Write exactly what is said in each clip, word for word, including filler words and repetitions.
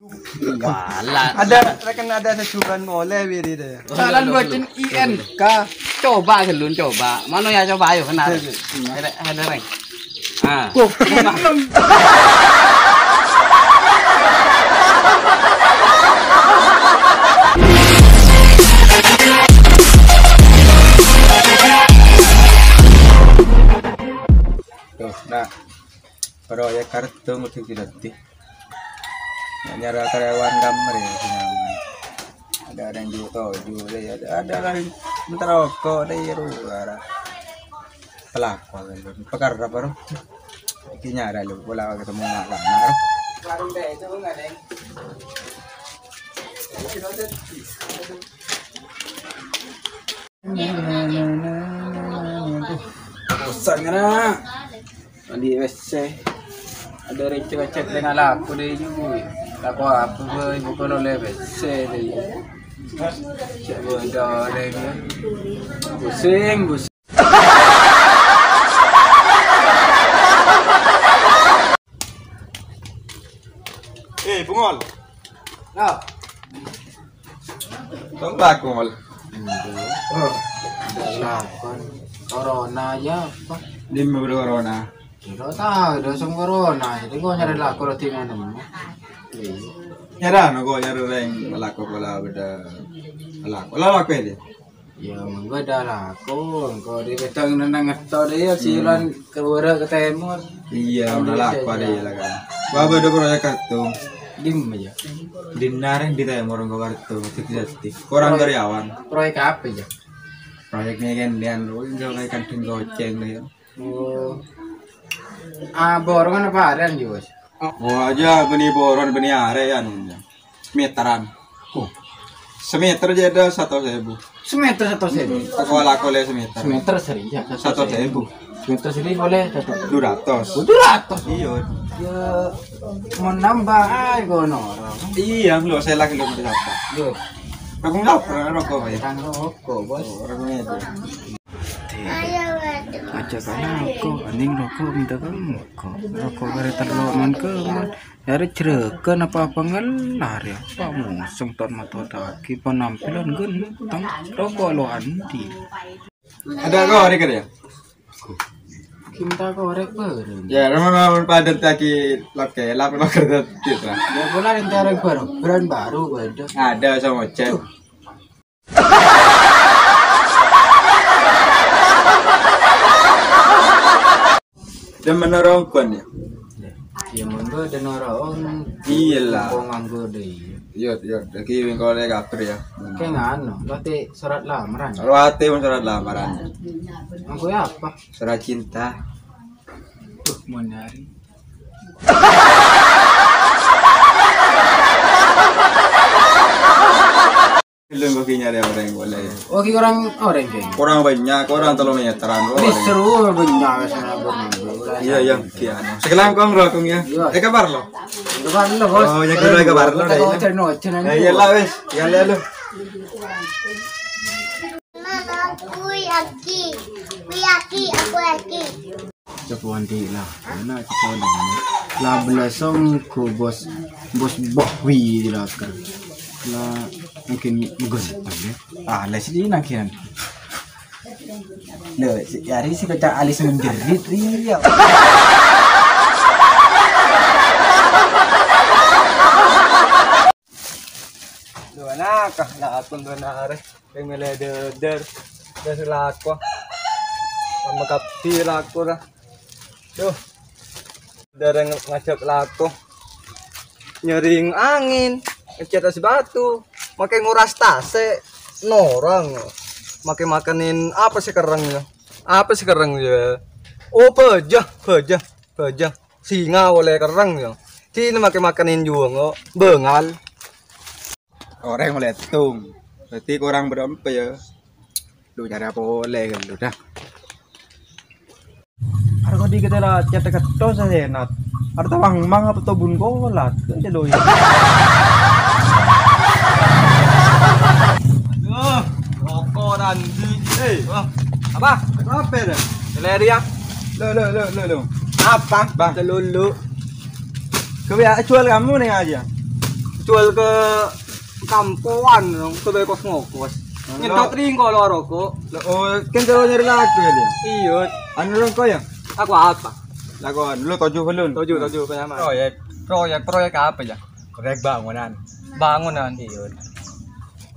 Pala. Ada, rekan ada sejuban oleh wiri deh. Salah bacaan I N K. Coba gelun, coba. Mana ya, coba, ayo, kenal. Iya, iya. Ada, ada, Reng. Ah. Kok? Tuh, nah. Proyek kartu mesti dilatih. Nyara karyawan kamar ya, sinaman. Ada, ada yang juta, juta, ya, ada, ada kan rokok, ada ya, luar. Pelaku, pekara apa, bro? Iki nyara lu, pola ketemu anak. Bosan, ngana. Mandi W C. Ada orang cek-cek dengan aku deh juga. Aku apa, boy? Bukan oleh W C deh. Cek bodoh deh, dia. Pusing, pusing. Eh, Bungol. Nah. Tong laku, Ngol. Oh. Ndak lakon. Corona aja apa? Di corona. Tidak tahu, ada sem corona. Jadi gua nyari laku roti mana? Iya. Nyara no gua nyari reng laku pola beda laku. Lah laku ini. Ya, monggo dah laku. Engko' di pedang nang ngeto deh, ya, silan keluar ke timur. Iya, udah laku ada ya, lah, kan. Wah, ada proyek kartu. Dim aja. Di nareng di timur, engko' kartu. Titik-titik. Kurang karyawan. Proyek apa ya? Proyeknya kan, dia, enggak kayak kandang goceng, ya. Oh. Ah, borongan apa aren, Yus? Oh, aja bini boron, bini are, ya, anunya. Meteran. Oh. Semeter aja ada satu ribu. Semeter satu ribu. Kok laku oleh semeter? Semeter seri, ya, satu ribu. Satu ribu. Semeter seri boleh satu. Dua ratus. Oh, dua ratus. Iya. Ya, mau nambah aja kono. Iya, lo saya lagi lo berapa? Yo. Aku nggak pernah rokok, ya. Kan rokok, Bos. Oh, rokoknya itu. Aja ka lako, aning roko minta ka engko'. Roko karè tello' man kemon. Arè jrègân apa-apa ngellar ya. Apa mosèm ton matodhâghi penampilan ganteng. Roko lo andi. Ada kok, ada kok ya? Cinta korek bareng. Ya, roman-roman padat lagi loke, lap loker tadi, Pak. Ya, pula yang tereng baru, brand baru, waduh. Ada sama Cep. Dan menorongkon ya. Ya, monggo dan orang. Iya lah. Kok nganggur deh. Iya, iya. Lagi wingkole kabar ya. Kayak ngano, berarti surat lamaran. Kalau hati pun surat lamaran. Nganggur apa? Surat cinta. Tuh, mau nyari. Belum bagi nyari orang boleh. Oh, ki orang, orang, ki. Kurang banyak, kurang telung meteran. Oh, ini orang. Seru banyak sana. Iya, iya, kian. Sekelangkong, Bro, kong ya. Iya. Eh, kabar lo? Kabar lo, Bos. Oh, ya, kira kabar lo, deh. Ojen, ojen, eh, iya lah, wes. Ya, lah, lo. Mama, aku yakin. Aku yakin, aku yakin. Cepuan di lah, mana cepuan di mana? Lah belasong ku bos, bos bohwi di lakar. Lah mungkin ganteng ya. Ah, les di nangkian. Loh, si, hari si kocak alis menjerit, iya. Dua nakah, lah akun dua nare. Pemele deder, deder lako. Sama kapi lako dah. Duh. Dereng ngajak lako. Nyering angin, ngecet es batu, makai nguras tase, norang. Makai makanin apa sih kereng ya? Apa sih kereng ya? Oh, baja, baja, baja. Singa oleh kereng ya. Sini makai makanin juang, oh, bengal. Orèng meletung. Berarti kurang berempat ya. Lu cari apa oleh kan lu dah. Arep kok dikit lah, cetek ketos aja enak. Arep tawang mang apa tobun kolat? Kan cedoi. Aduh, rokok dan di. Eh, wah, apa? Apa ya? Celeri ya. Lo, lo, lo, lo, lo. Apa? Bang. Telulu. Kau ya jual kamu nih aja. Jual ke kampoan, dong, ke bebas ngokos. Nyedot ringko lo rokok. Lo, oh, kan kalau nyari lagu ya dia? Iya. Anu rokok ya? Aku apa? Lagu anu, lo tujuh belum? Tujuh, tujuh, apa nama? Proyek, proyek, proyek apa ya? Proyek bangunan. Bangunan. Iya.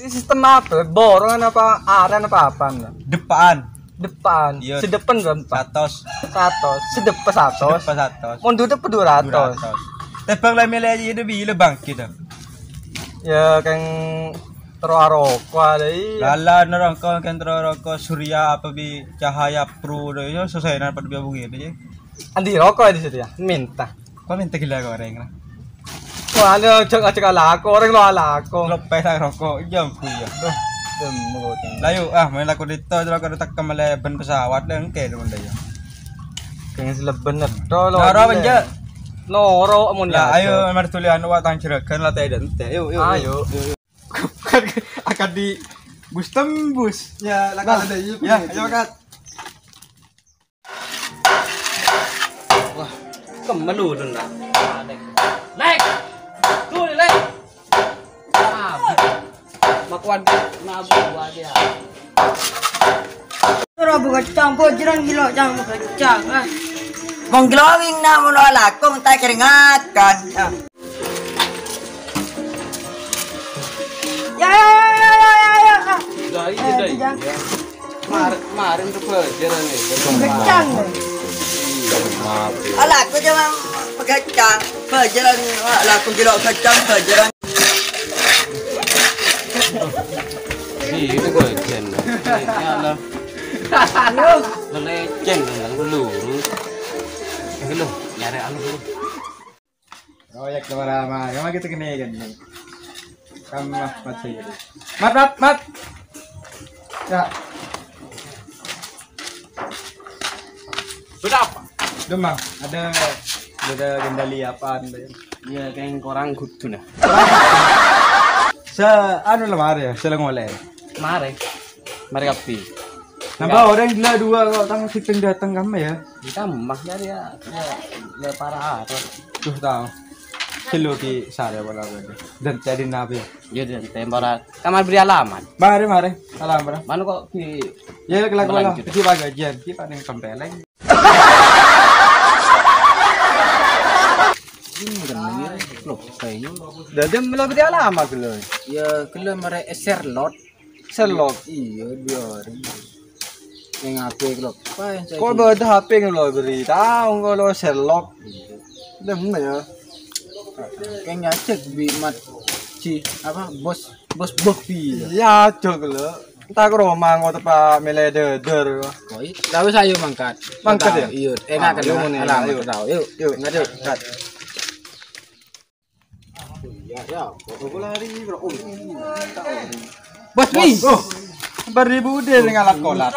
Ini sistem apa? Borongan apa? Aren apa apa? Depan. Depan. Iya. Sedepan berapa? Satos. Satos. Sedepan satos. Sedepan satos. Mundur depan dua ratus. Dua ratus. Tebang lah milih aja itu bila bangkit, ah. Ya, kan terus rokok ada, iya. Lala nerangka kan terus rokok Surya apa bi Cahaya Pro deh. Ya, selesai nang pada biar begini aja. Andi rokok di situ ya? Minta. Kok minta gila kok orang lah. Wah, ada cek cek ala aku, orang lo ala aku. Lo pesta rokok, iya, Bu, ya. Duh, temu. Lah, yuk, ah, main laku dito, terus aku tekan malah ban pesawat deh, engke dulu deh, ya. Pengen seleben neto lo. Noro, Banja. Noro, amun ya, ayo, mar tulian, wah, tang jeragan, lah, teh, dan teh. Yuk, yuk, ayo. Yuk, yuk. Akan di bus tembus. Ya, lah, nah, ada, yuk, ya, yuk, ayo, yuk. Kat. Wah, kemelu dun, nah. Lek. Tuh, Lek. Nah, makuan nabu aja. Ora buka campur jerang gila campur kacang, ah. Wong glowing na mono lakong tak keringakan. Ah. Ya, ya, ya, ya, ya, ya, ya. Lah, iya, eh, dai. Iya. Mar-, marin tuh pelajaran nih. Kacang. Iya, maaf, ya. Ala, aku cuma pegacang. Pelajaran, ala, aku gila kacang, pelajaran. Iya, itu gue jen. Ya Allah. Leleceng, kan, lurus. Ini lo, nyari anu dulu. Oh, ya, keluar lama. Emang gitu gini, kan? Kamu mah, mat, sih. Mat, mat, mat. Ya. Sudah apa? Demang, ada, ada kendali apaan, deh? Iya, kayak kurang kudu, nah. Se-, anu lah, mari ya, sila ngoleh. Mari. Mari kapi. Nambah orang gila dua kok, tang siteng datang kamu ya. Kita mah dari ya, ya, ya, parah, parah. Tuh, tahu. Selo di sare wala wala. Dan jadi nabi. Iya, dan tembaran. Kamar beri alamat. Mari, mari. Alamat. Mana kok di. Ya, kelak wala. Melanjut. Di pagajian. Kita nih tempeleng. Ini kan ini, loh, kayaknya. Dadi mula beri alamat dulu. Ya, kelo mare Sherlock. Sherlock. Iya, biarin. Yang aku, Lok. Apa yang saya. Kok bawa H P lo beri? Tahu kalau Sherlock. Iya. Dem ya. Kayak ngajak bi mat si apa, bos, bos Bobby. Iya, jok lo. Entah ke rumah, engko tepa mele deder. Koi, tahu saya mangkat. Mangkat ya? Iya, enak kan. Ayo, ngene, alamat ayo. Tahu. Yuk, yuk, mangkat, yuk. Mangkat. Iya, ya. Kok lari, Bro? Oh, iya. Bos, Bos. Nih. Oh. Empat ribu deh ning alat kolat.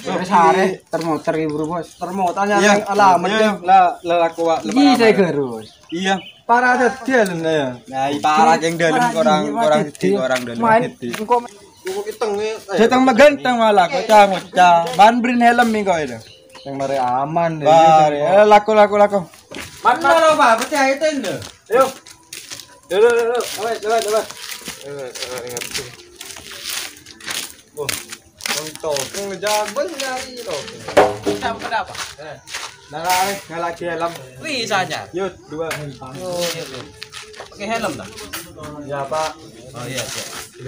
Terus hari termotor ibu, Bos. Termotor nya. Iya. Ning alamat. Iya. Lah, lah aku, Wak. Iya, saya terus. Iya. Para ada dia lho, ya. Nah, para yang dalam orang, orang gede, orang dalam gede. Main, engko. Saya tang maganteng malah, kocak, kocak. Ban brin helm nih kok itu. Yang mare aman, ya, bar, iya, ya, laku, laku, laku. Mana lo, Pak? Percaya itu, Indo. Ayo. Dulu, dulu, dulu. Awet, awet, awet. Awet, awet, ngerti. Wah, untung. Yang jago nyari lo. Kenapa, kenapa? Eh. Nah, eh, nggak lagi helm. Wih, sanya. Yuk, dua. Oh, iya, iya. Pakai helm, dah? Ya, Pak. Oh, iya, iya.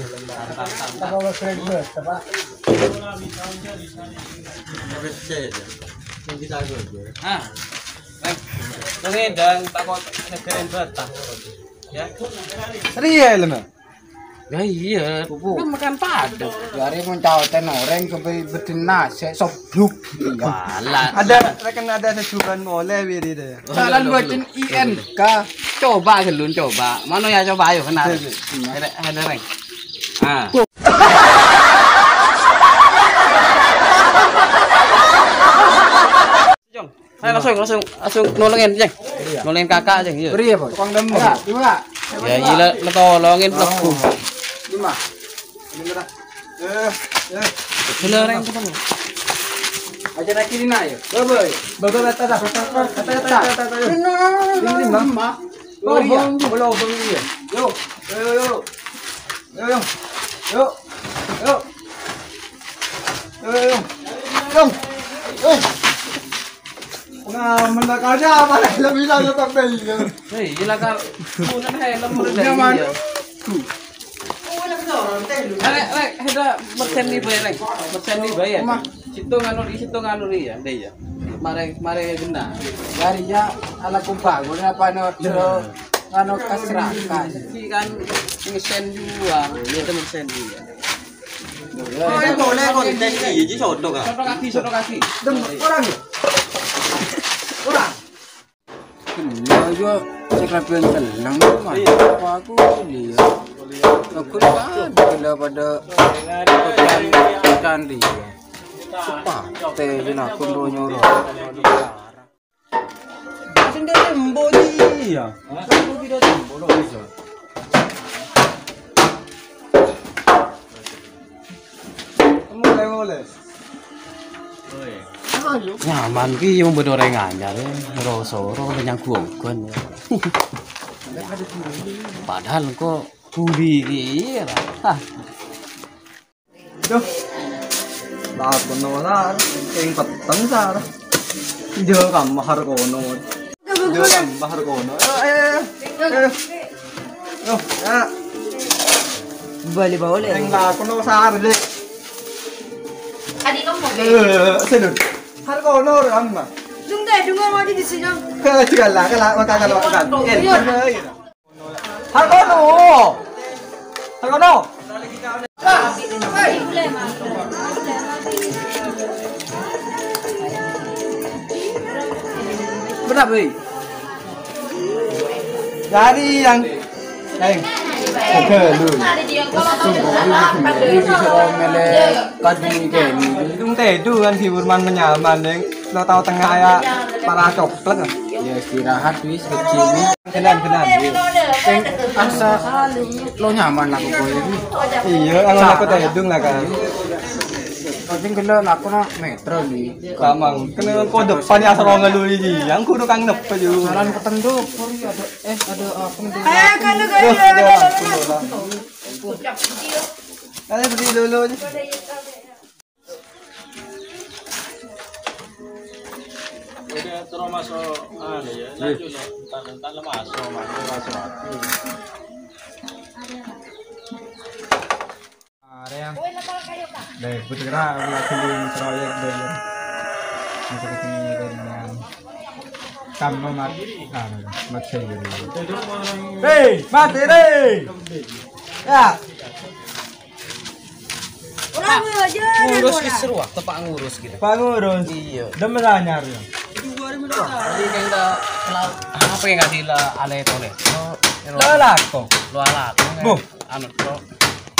Santai, santai. Apa, Mas, keren, Mas? Apa? Keren, sih, ya. Yang kita aja, ya. Ah. Eh, lu ngedang, takut ngegerin betah. Ya. Real, Mas. Ya iya, kan makan padang. Jare mon caoten oreng ke be-, beden nasi, sobluk. Iya. Walah. Ada, rekan ada sejuban boleh, wiri deh. Salam buatin I N K. Coba gelun, coba. Mana ya, coba, ayo, kenal. Iya, iya. Ada, ada, Reng. Ah. Jong. Ayo, langsung, langsung, langsung nolongin, Jeng. Iya. Nolongin kakak, Jeng, iya. Beri ya, Bos? Tukang demo. Enggak, dua. Ya, iya, le-, le tolongin, oh, mlebu. Lima. Ini, Pak. Eh, eh. Bener, yang ketemu. Aja lagi ini, nak, ya. Bye, bye. Bye, bye, tata, tata, tata, tata, tata, tata. Bener. Ini lima. Lima. Oh, iya. Lobong, lobong, iya. Yo, yo, yo, yo. Yo, yo, yo. Yo, yo, yo. Yo. Eh. Wah, menang aja apa lagi lebih bisa tetap deh, ya. Hei, gila, Kak. Bukan helm udah Nyaman. Iya. Rek, rek, ada merseni bae, rek. Merseni bae, ya. Situ nganu di situ nganu di, ya, deh, ya. Mare, mare genah. Dari ya ala kumpang, udah apa no, so, nganu kasrakan. Ini kan ngesen juga, ya, itu merseni, ya. Oh, ini boleh konten, iya, jadi soto, Kak. Soto kaki, soto kaki. Dem, orang, ya? Orang. Gila, yo, sing rapian tenang, Mas. Iya. Apa aku lihat? Aku lihat pada, pada pecahan, pecahan dia. Sepate, ini aku nyoro. Sing dari Mbok iki ya. Hah? Mbok iki dari Mbok lho iso. Mulai, mulai. Nyaman ki yo bedoreng anyar, rasa ora nyangguangkan. Padahal engko buri ki, iya lah. Hah. Duh. Lakono, Sar. Sing peteng, Sar. Jhâ' ka mahar kono. Jhâ' ka mahar kono. Ayo, ayo, ayo. Ayo. Yo, ya. Bali bawa le. Sing lakono, Sar, le. Tadi kamu. Eh, sedun. Har kono, Rama. Dung deh, dung mau di sini. Ke, juga lah, ke lah, makan, makan. Iya. Ayo. Hakono. Hakono. Benar, Boy. Dari yang, eh, oke, lu. Terus, ini bisa mele kadu ini. Itu tedung kan hiburan menyaman, Deng. Lo tahu tengah ya, para coplek. Ya, istirahat, wis, kecil, nih. Kenan, kenan. Sing asa lo nyaman lah pokoknya. Iya, kalau aku tak hidung lah kan. Penting gelo laku na metro nih. Kamang, kena kau depan ya serong lu ini. Yang kudu kang nepe ju. Saran ketenduk, puri ada, eh, ada apa nih? Eh, kalau Terus gak dia ada langsung lah. Ada beri dulu. Udah terus masuk, anu ya, lanjut, no. Entar, entar lah masuk, masuk, masuk. Area. Deh, putra lagi di proyek deh. Masuk ke sini dengan kamu mat, ah, mat saya gitu. Hei, mati deh. Ya. Ngurus ki seru, ah, tepak ngurus gitu. Pak ngurus. Iya. Demen anyar ya. Jadi kayak nggak kenal apa yang nggak sila ale tole. Lo, lo Lo lako. Lo alat. Boh. Anu to.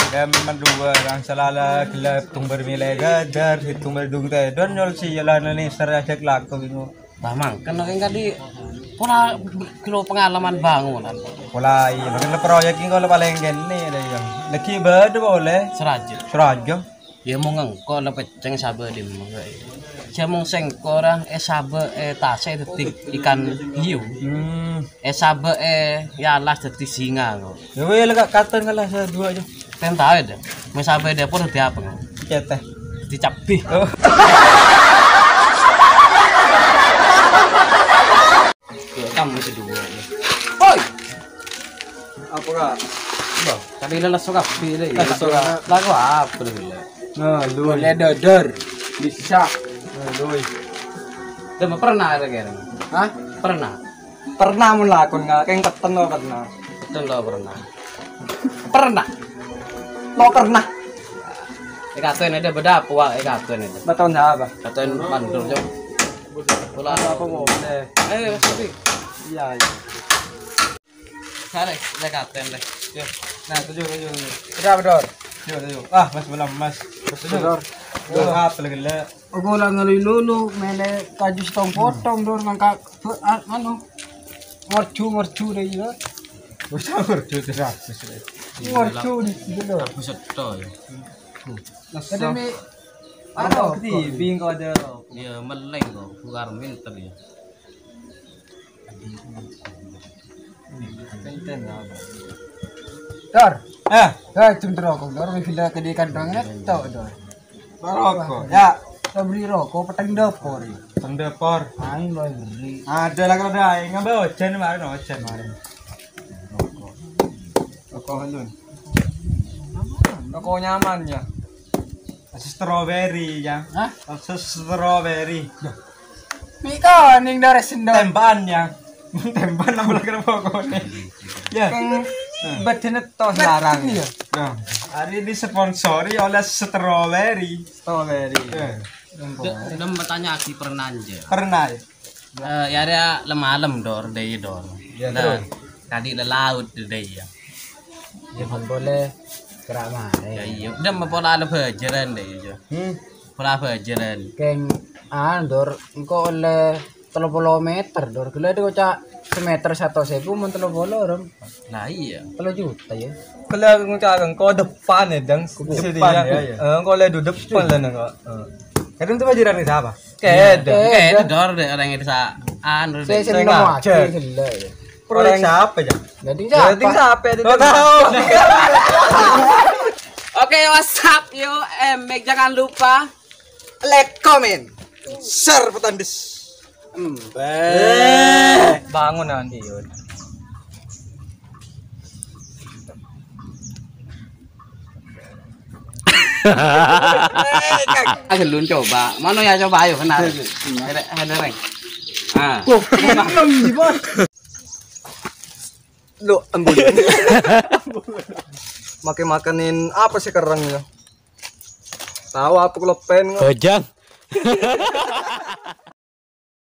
Dem mendua orang selala gelap tung bermilai gadar hitung berdung tedon nyol si jalan ini serajak lako bingung. Lah, mangken kok engko di pola kilo pengalaman bangunan. Pola iya, mangken proyek iki kalau paling kene deh, Bang. Lagi bade boleh. Seraja. Seraja. Ya mau ngengko le peceng sabe di mo. Saya mau sengko ora, eh, sabe, eh, tase dadi ikan hiu. Hmm. Eh, sabe, eh, ya alas dadi singa kok. Ya weh, lek katon kalah dua aja. Ten tahu ya, deh. Mau sabe di apa dadi apa? Ceteh. Dadi cabe. Oh. Kamu kedua. Woi. Apa, Kak? Loh, tadi leles kabeh le. Leles, Kak. Lagu apa le? Nah, lu. Boleh dodor. Bisa. Nah, lu. Udah pernah ada kira? Hah? Pernah. Pernah mun lakon, Kak. Keng keten lo pernah. Keten lo pernah. Pernah. Lo pernah. Ikaten ada beda apa, Wak? Ikaten ada. Beton apa? Katen mandul, Cok. Bola apa boleh? Eh, tapi. Iya, iya. Sare, le katen deh. Yo. Nah, tujuh, tujuh, tujuh. Udah, Dor. Yo, tujuh. Ah, Mas, belum, Mas. Mas, tujuh. Dor. Yo, apa lagi, le? Aku lah ngalui lulu, mele kaju setong potong, Dor, ngangkat, be-, a-, anu, ngorju, ngorju deh, ya. Usah ngorju, terus. Ngorju nih, gitu, Dor. Aku seto, ya. Nah, ada mi-, anu, di bingko ada. Ya, meleng kok, bukan minter, ya. Tenten, ya. Dor. Eh, eh, cem roko', Dor, bila ke di kantong ngetok, Dor. Roko', ya. Kita beli roko', peteng dapur. Peteng dapur. Aing lo beri. Ada lah kalau ada aing, ngambil ojen kemarin, ojen kemarin. Roko' lu. Roko' nyaman ya. Strawberry ya. Hah? Strawberry. Mi koning dari sendok. Tembakan ya. Tembakan nambah kena pokoknya. Ya. Keng bedene tos larang. Iya. Nah, hari ini sponsori oleh strawberry. Strawberry. Ya. Dem bertanya si pernah aja. Pernah ya? Eh, ya ada le malem, Dor, deh, Dor. Ya, nah, terus? Tadi le laut deh, ya. Ya, boleh gerak mana? Ya, iya. Udah mau pola le bajaran deh, ya. Hmm. Pola bajaran. Keng, ah, Dor, engko oleh telung puluh meter, Dor. Gila itu kocak semeter satu sewu, mau telung puluh, Rom. Lah, iya. Telung juta, ya. Kalau aku ngucap engko depan ya, Dang. Depan, ya, ya. Eh, engko oleh di depan lah, engko. Eh. Kadang tuh bajaran ini siapa? Kede. Kede, Dor, deh, orang itu sa-, anu, saya deh. Seneng sengaja. Mati, gila, ya. Proyek siapa, Jang? Jadi siapa? Jadi siapa itu? Nggak tahu. Oke, what's up, yo? Em, jangan lupa like, comment, share, petandis. Embe. Bangun nanti, yo. Ayo lu coba. Mana ya coba, ayo, kenal. Ada, ada, Reng. Ah. Loh, enggak. Lo, ampun. Make makanin apa sih kereng ya? Tahu apa kelepen kok. Bajang.